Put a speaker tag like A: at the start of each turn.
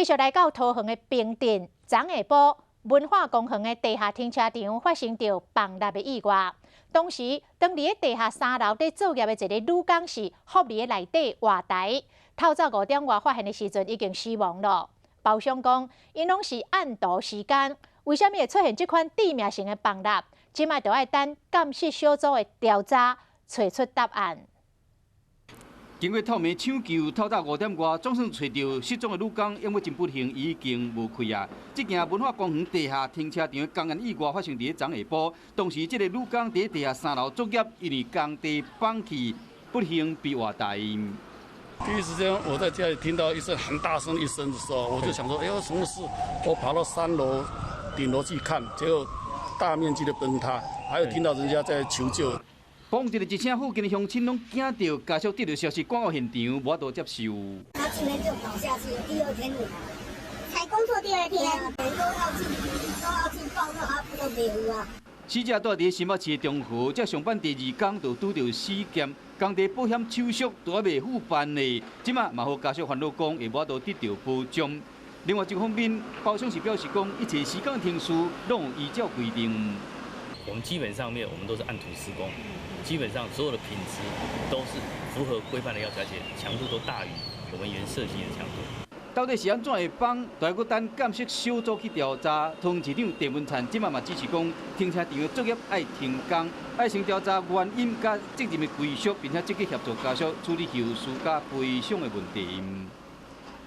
A: 繼續來到桃園的平鎮，昨下晡文化公園的地下停車場發生著崩塌的意外。當時當佇咧地下三樓佇作業的一个女工是伏佇咧內底活埋，透早五點外發現的時陣已經死亡了。包商講，𪜶攏是按圖施工，為啥物會出現這款致命性的崩塌？這擺就愛等鑑識小組的調查，揣出答案。
B: 經過透暝搶救，透早五點外，總算揣著失蹤的女工，因為真不幸已經無氣啊！這件文化公園地下停車場的工安意外發生佇咧昨下晡，當時這个女工佇地下三樓作業，因為工地崩去，不幸被活埋。
C: 第一時間我在家裡聽到一聲很大聲一聲的時候，我就想說，哎呦，什麼事？我跑到三樓頂樓去看，結果大面積的崩塌，還有聽到人家在求救。
B: 嘣一个一聲，附近的鄉親攏驚著，家屬得著消息趕到現場，無法度接受。
D: 他今天就倒下去，第二天
E: 才工作第二天，
D: 都要進，都要進報告，他不都沒有啊？
B: 死者住佇新北市的中和，才上班第二工就拄著死劫，工地保險手續都猶未付辦呢，這馬嘛予家屬煩惱講會無法度得著保障。另外一方面，包商是表示講，一切施工程序攏有依照規定。
F: 我們基本上面，我們都是按圖施工，基本上所有的品質都是符合規範的要求，而且強度都大於我們原設計的強度。
B: 到底是按怎會崩？都愛閣等鑑識小組去調查。桃園市長鄭文燦這馬嘛指示講，停車場的作業愛停工，愛先調查原因佮責任的歸屬，並且積極協助家屬處理後事佮賠償的問題。